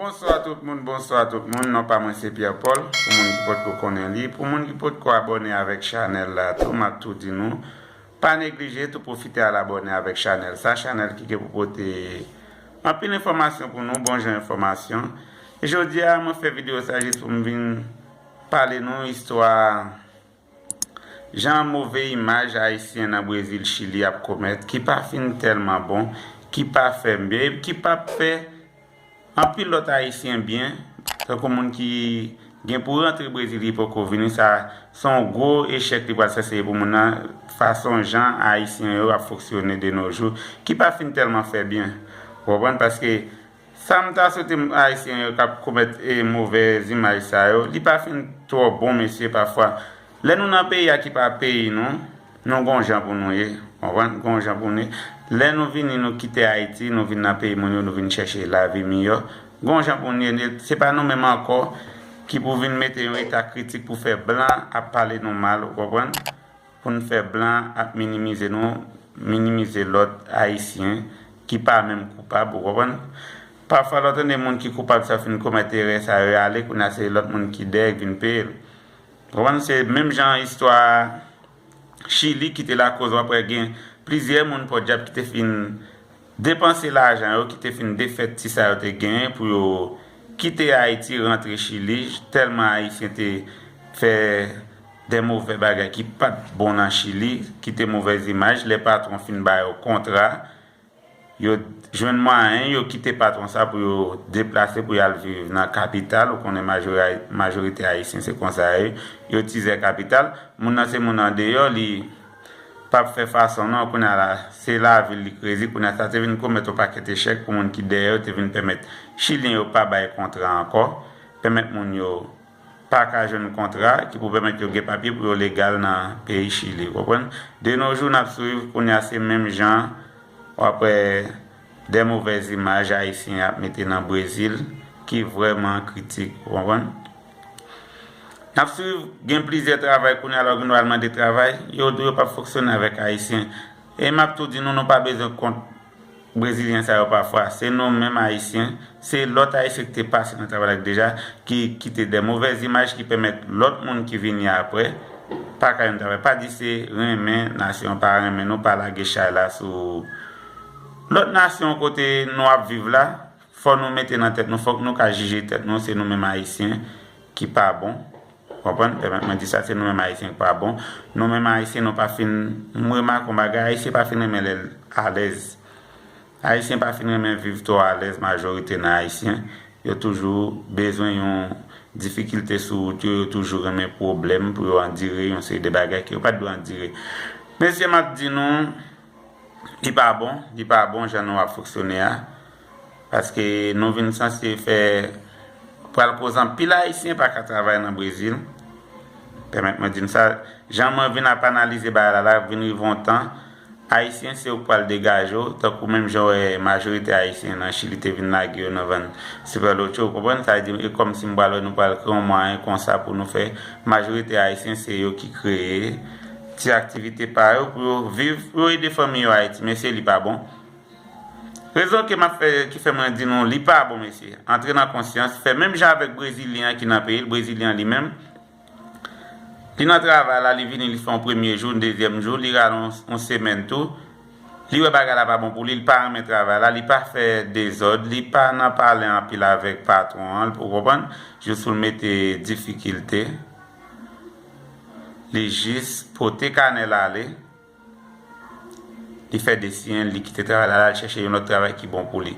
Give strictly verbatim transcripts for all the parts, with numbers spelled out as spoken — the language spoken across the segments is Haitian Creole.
Bonswa tout moun, bonswa tout moun. Non pa mwen se Pierre Paul. Pou moun ki potko konnen li, pou moun ki potko abòne avèk chanèl la tou, m ap tou di nou, pa neglije tou pwofite al abòne avèk chanèl sa, chanèl ki gen pou pote anpil enfòmasyon pou nou, bon jan enfòmasyon. E jodi a, mwen fè videyo sa jis pou m vin pale nou istwa jan move imaj Ayisyen nan Brezil, Chili ap komèt, ki pa fin tèlman bon, ki pa fè m byen, e ki p ap fè anpil lòt Ayisyen byen, tankou moun ki gen pou rantre Brezil ki poko vini, sa se yon gwo echèk li pral sanse ye pou moun nan, fason jan Ayisyen yo ap fonksyone de nos jours, ki pa fin tèlman fè byen. Ou konprann? Paske sa m ta swete m, Ayisyen yo k ap komèt e movèz imaj sa yo, li pa fin twò bon, mesye, pafwa. Lè nou nan peyi a ki pa peyi nou, nou gon jan pou nou ye. Konprann? Gon jan pou nou ye. Lè nou vini, nou kite Ayiti, nou vin nan peyi moun yo, nou vin chèche lavi miyò. Gon jan pou nou ye. Se pa nou menm ankò ki pou vin mete yon eta kritik pou fè blan ap pale nou mal, ou konprann? Pou n fè blan ap minimize nou, minimize lòt Ayisyen ki pa menm koupab, ou konprann? Pafwa, lè w tande moun ki koupab sa fin komèt erè sa yo, y ale, kounye a se lòt moun ki dèyè k vin peye l. Ou konprann? Se menm jan istwa Chili ki te lakoz w ap wè gen plizyè moun pòdyab ki te fin depanse lajan yo, ki te fin defèt ti sa yo te genyen pou yo kite Ayiti, rantre Chili, tèlman Ayisyen te fè de movè bagay ki pa t bon nan Chili, kite movèz imaj, lè patwon fin ba yo kontra, yo jwenn mwayen, yo kite patwon sa pou yo deplase, pou y al viv nan kapital. Ou konnen majori-, majorite Ayisyen se konsa yo ye, yo tizè kapital. Moun nan se moun andeyò, li p ap fè fason non, kounye a la, se lavil li krezi, kounye a sa te vin komèt yon pakèt echèk pou moun ki dèyè yo, te vin pèmèt Chilyen yo pa bay kontra ankò, pèmèt moun yo pa ka jwenn kontra ki pou pèmèt yo gen papye pou yo legal nan peyi Chili, ou konprann? De nos jours, n ap swiv, kounye a se menm jan, w ap wè de movèz imaj Ayisyen ap mete nan Brezil ki vrèman kritik, ou konprann? N ap swiv, gen plizyè travay, kounye a lè w gen dwa al mande travay, yo di w yo p ap fonksyone avèk Ayisyen. E m ap tou di nou, nou pa bezwen kont Brezilyen sa yo pafwa. Se nou menm Ayisyen, se lòt Ayisyen ki te pase nan travay la deja, ki kite de movèz imaj ki pèmèt lòt moun ki vini apre pa ka jwenn travay. Pa di se renmen nasyon an, pa renmen nou, pa lage chay la sou lòt nasyon kote nou ap viv la. Fò nou mete nan tèt nou, fòk nou ka jije tèt nou, se nou menm Ayisyen ki pa bon. Konprann? Pèmèt mwen di sa, se nou menm Ayisyen ki pa bon. Nou menm Ayisyen, nou pa fin, m remake yon bagay, Ayisyen pa fin renmen lè l alèz. Ayisyen pa fin renmen viv twò alèz, majorite nan Ayisyen. Yo toujou bezwen yon difikilte sou wout yo, yo toujou renmen pwoblèm pou yo andire yon seri de bagay ke yo pa t dwe andire. Mesye, m ap di nou, li pa bon, li pa bon jan nou ap fonksyone a. Paske nou vin sanse fè, pral koz anpil Ayisyen pa ka travay nan Brezil. Pèmèt mwen di n sa, jan mwen vin ap analize bagay la, la vin rive yon tan, Ayisyen se yo k pral degaje w, tankou menm jan w wè majorite Ayisyen nan Chili te vin lage yo nan vann Super Locho, ou konprann? Sa vle di, e kòmsi m pral wè nou pral kreye yon mwayen konsa pou nou fè majorite Ayisyen se yo ki kreye ti aktivite pa yo pou yo viv, pou yo ede fanmi yo Ayiti. Mesye, li pa bon. Rezon ke m ap fè, ki fè mwen di nou, li pa bon, mesye. Antre nan konsyans, fè menm jan avèk Brezilyen an ki nan peyi l, Brezilyen an li menm, li nan travay la, li vini, li fè yon premye jou, yon dezyèm jou, li rale yon, yon semèn tou. Li wè bagay la pa bon pou li, li pa renmen travay la, li pa fè dezòd, li pa nan pale anpil avèk patwon an, ou konprann? Jis pou l mete difikilte. Li jis pote kanè l ale. Li fè desi, li kite travay la, l al chèche yon lòt travay ki bon pou li.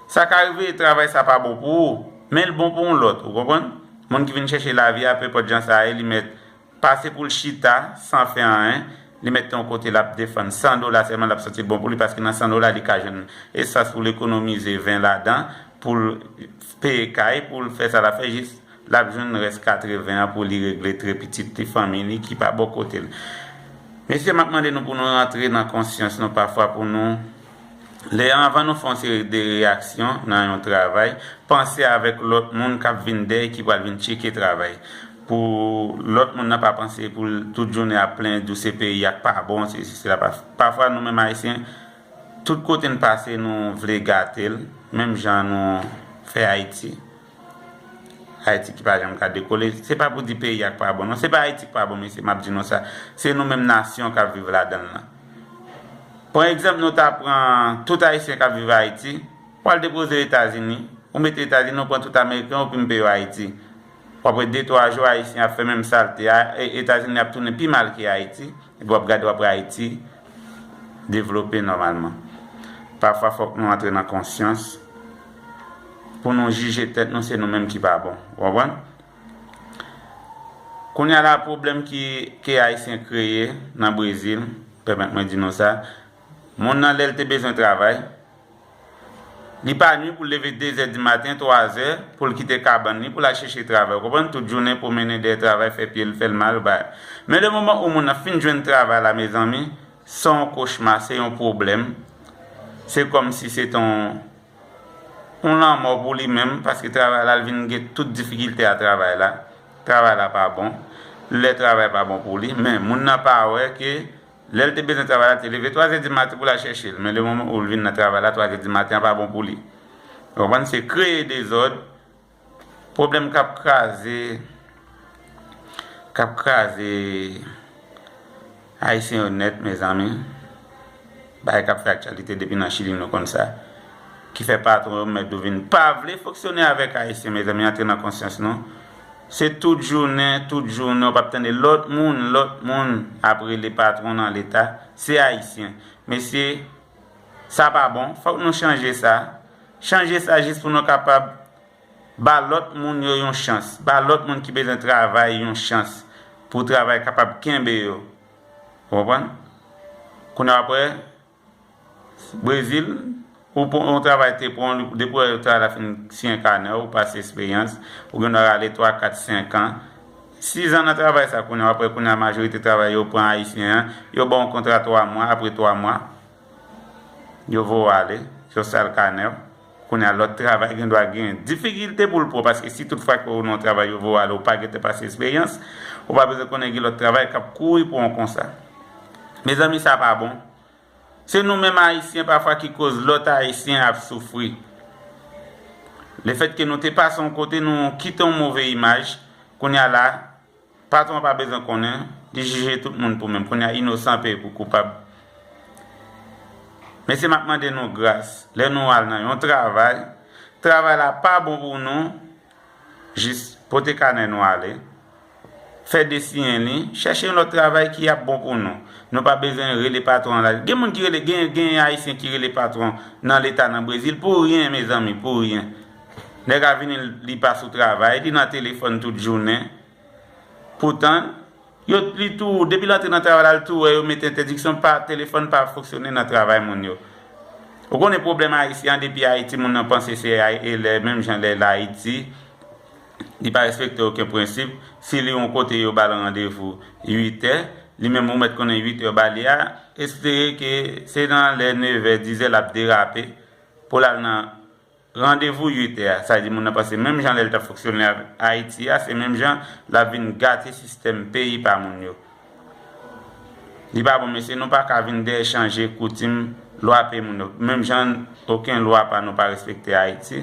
Sa ka rive, travay sa pa bon pou ou, men l bon pou yon lòt, ou konprann? Moun ki vin chèche lavi a, pe enpòt jan sa ye, li mèt pase pou l chita, san fè anyen, li mèt yon kote l ap defann san dola sèlman, l ap santi l bon pou li, paske nan san dola, li ka jwenn espas pou l ekonomize ven ladan, pou l peye kay, pou l fè sa l ap fè, jis l ap jwenn rès katreven an pou li regle tre pitit li, fanmi li ki pa bò kote l. Mesye, m ap mande nou pou nou rantre nan konsyans nou pafwa, pou nou, lè anvan nou fè yon seri de reyaksyon nan yon travay, panse avèk lòt moun k ap vin dèyè ki pral vin tcheke travay. Pou lòt moun nan pa panse pou l tout jounen ap plenn, di w se peyi a k pa bon, se, se, se la pa. Pafwa nou menm Ayisyen, tout kote n pase, nou vle gate l, menm jan nou fè Ayiti. Ayiti ki pa janm ka dekole. Se pa pou di peyi a k pa bon, non. Se pa Ayiti k pa bon, mesye, m ap di nou sa. Se nou menm nasyon k ap viv ladan l lan. Pran egzanp, nou ta pran tout Ayisyen k ap viv Ayiti, w al depoze yo Etazini, ou mete Etazini, ou pran tout Ameriken, ou pimpe yo Ayiti. W ap wè de, twa jou, Ayisyen ap fè menm salte a, e Etazini ap tounen pi mal ke Ayiti, epi w ap gade, w ap wè Ayiti devlope nòmalman. Pafwa, fòk nou antre nan konsyans pou nou jije tèt nou, se nou menm ki pa bon. Ou konprann? Kounye a la, pwoblèm ki, ke Ayisyen kreye nan Brezil, pèmèt mwen di nou sa, moun nan, lè l te bezwen travay, li pa nwi pou l leve de zè di maten, twa zè, pou l kite kabann li, pou l al chèche travay. Ou konprann? Tout jounen pwomennen dèyè travay, fè pye l, fè l mal, bay. Men le moman ou moun nan fin jwenn travay la, mezanmi, se yon kochma, se yon pwoblèm. Se kòmsi se te yon, yon lanmò pou li menm, paske travay la, l vin gen tout difikilte a travay la. Travay la pa bon. Lè travay pa bon pou li, men moun nan pa wè ke lè l te bezwen travay la, te leve twa zè di maten pou l al chèche l. Men le moman ou l vin nan travay la, twa zè di maten an pa bon pou li. Ou konprann? Se kreye dezòd, pwoblèm k ap kraze, k ap kraze Ayisyen yo nèt, mezanmi. Bagay k ap fè aktyalite depi nan Chili, nou konn sa. Ki fè patwon yo mèt yo vin pa vle fonksyone avèk Ayisyen, mezanmi, antre nan konsyans nou. Se tout jounen, tout jounen, w p ap tande lòt moun, lòt moun ap rele patwon nan Leta. Se Ayisyen. Mesye, sa pa bon. Fòk nou chanje sa. Chanje sa jis pou nou kapab ba lòt moun yo yon chans. Ba lòt moun ki bezwen travay yon chans pou travay kapab kenbe yo. Ou konprann? Kounye a w ap wè, Brezil, ou pran yon travay te pran, depi w travay la fin siyen kanè, ou pase esperyans, ou gen dwa rale twa, kat, senk an, sizan nan travay sa kounye a, w ap wè kounye a majorite travay yo pran Ayisyen an, yo ba w yon kontra twa mwa, apre twa mwa, yo voye w ale, yo sal kanè w. Kounye a lòt travay gen dwa gen difikilte pou l pran, paske si tout fwa ke w nan yon travay yo voye w ale, ou pa gentan pase esperyans, ou pa bezwen konnen gen lòt travay k ap kouri pou w konsa. Mezanmi, sa pa bon. Se nou menm Ayisyen pafwa ki koz lòt Ayisyen ap soufri. Lefètke nou te pase yon kote, nou kite yon move imaj, kounye a la, patwon an pa bezwen konnen, li jije tout moun pou menm. Kounye a inosan peye pou koupab. Mesye, m ap mande nou gras. Lè nou al nan yon travay, travay la pa bon pou nou, jis pote kanè nou ale. Fè de siyen li, chèche yon lòt travay ki ap bon pou nou. Nou pa bezwen rele patwon an la. Gen moun ki rele, gen, gen Ayisyen ki rele patwon nan Leta nan Brezil pou ryen, mezanmi, pou ryen. Nèg a vini, li pa sou travay, li nan telefòn tout jounen. Poutan, yo, li tou, depi l antre nan travay la, li tou wè yo mete entèdiksyon pa telefòn pa fonksyone nan travay moun yo. Ou konnen pwoblèm Ayisyen an, depi Ayiti, moun nan panse se Ay-, e lè, menm jan lè l Ayiti, li pa respekte okenn prensip. Si li yon kote, yo ba l randevou uit è, li menm ou mèt konnen uit è yo ba li a, espere ke se nan lè nevè, dizè l ap derape pou l al nan randevou uit è a. Sa vle di moun nan panse menm jan lè l t ap fonksyone avèk Ayiti a, se menm jan l ap vin gate sistèm peyi pa moun yo. Li pa bon, mesye, nou pa ka vin dèyè chanje koutim lwa peyi moun yo. Menm jan okenn lwa pa nou pa respekte Ayiti,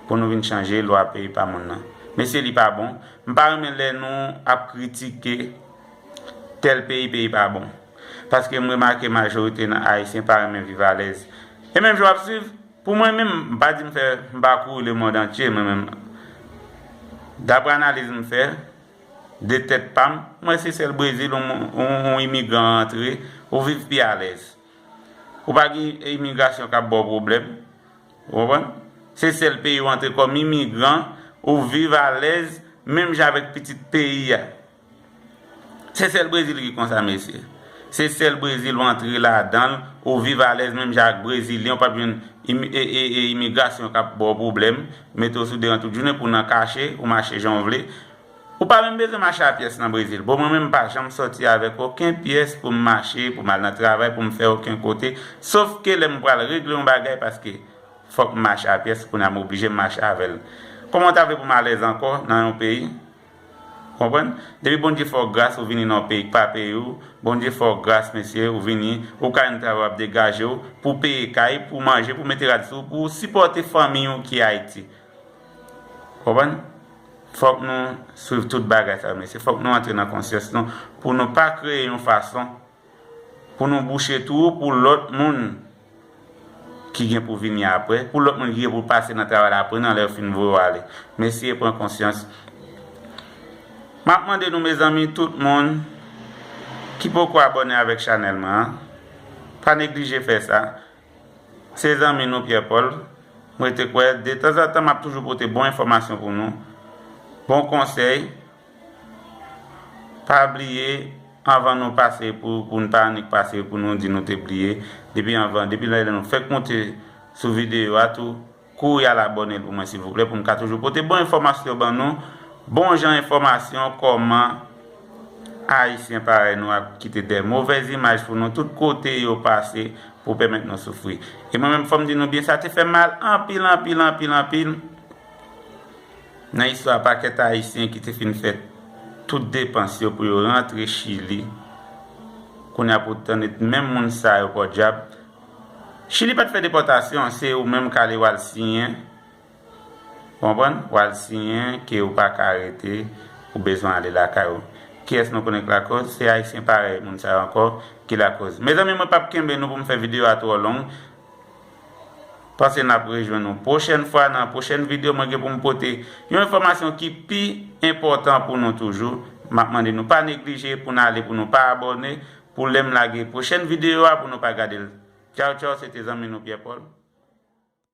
pou nou vin chanje lwa peyi pa moun nan. Mesye, li pa bon. M pa renmen lè nou ap kritike tèl peyi, peyi pa bon. Paske m remake majorite nan Ayisyen pa renmen viv alèz. E menm jan w ap swiv, pou mwen menm, m pa di m fè, m pa kouri lemonn antye, mwen menm. Daprè analiz m fè, de tèt pa m, m wè se sèl Brezil, yon, yon, yon imigran antre, ou viv pi alèz. Ou pa gen imigrasyon k ap ba w pwoblèm. Ou konprann? Se sèl peyi w antre kòm imigran, ou viv alèz, menm jan avèk pitit peyi a. Se sèl Brezil ki konsa, mesye. Se sèl Brezil ou antre ladan l, ou viv alèz menm jan ak Brezilyen, ou p ap jwenn imi-, e, e, e imigrasyon k ap ba w pwoblèm, mete w sou devan tout jounen pou nan kache, ou mache jan w vle. Ou pa menm bezwen mache a pyès nan Brezil. Bon, mwen menm, m pa janm sòti avèk okenn pyès pou m mache, pou m al nan travay, pou m fè okenn kote. Sof ke lè m pral regle yon bagay, paske fòk m mache a pyès, kounye a m oblije m mache avè l. Kòman w ta vle pou m alèz ankò nan yon peyi? Konprann? Depi Bondye fè w gras, ou vini nan yon peyi k pa peyi w, Bondye fè w gras, mesye, ou vini, ou ka jwenn travay, w ap degaje w, pou peye kay, pou manje, pou mete rad sou, pou sipòte fanmi w ki Ayiti. Konprann? Fòk nou swiv tout bagay sa yo, mesye. Fòk nou antre nan konsyans nou pou nou pa kreye yon fason pou nou bouche twou pou lòt moun ki gen pou vini apre, pou lòt moun ki gen pou pase nan travay la apre nan lè yo fin voye w ale. Mesye, pran konsyans. M ap mande nou, mezanmi, tout moun ki poko abòne avèk chanèl mwen an, pa neglije fè sa. Se zanmi nou Pierre Paul. Mwen te kwè, detanzantan, m ap toujou pote bon enfòmasyon pou nou, bon konsèy. Pa bliye, anvan nou pase pou, pou n pa annik pase pou nou di nou te bliye. Depi anvan, depi lè nou fèk monte sou videyo a tou, kouri al abòne l pou mwen, silvouplè, pou m ka toujou pote bon enfòmasyon ban nou, bon jan enfòmasyon, kòman Ayisyen parèy nou ap kite de movèz imaj pou nou tout kote yo pase pou pèmèt nou soufri. E mwen menm, fò m di nou byen, sa te fè m mal anpil, anpil, anpil, anpil. Nan istwa pakèt Ayisyen ki te fin fè tout depans yo pou yo rantre Chili, kounye a pou tande menm moun sa yo, pòdyab. Chili pa t fè depòtasyon, se ou menm k ale w al siyen. Ou konprann? W al siyen ke ou pa ka rete, ou bezwen ale lakay ou. Kiyès nou konnen k lakòz? Se Ayisyen parèy moun sa yo ankò ki lakòz. Mezanmi, mwen p ap kenbe nou pou m fè videyo a twò long. Panse n ap rejwenn nou pwochèn fwa, nan pwochèn videyo, mwen gen pou m pote yon enfòmasyon ki pi enpòtan pou nou toujou. M ap mande nou pa neglije pou n ale, pou nou pa abòne, pou lè m lage pwochèn videyo a, pou nou pa gade l. Tchaw, tchaw, se te zanmi nou Pierre Paul.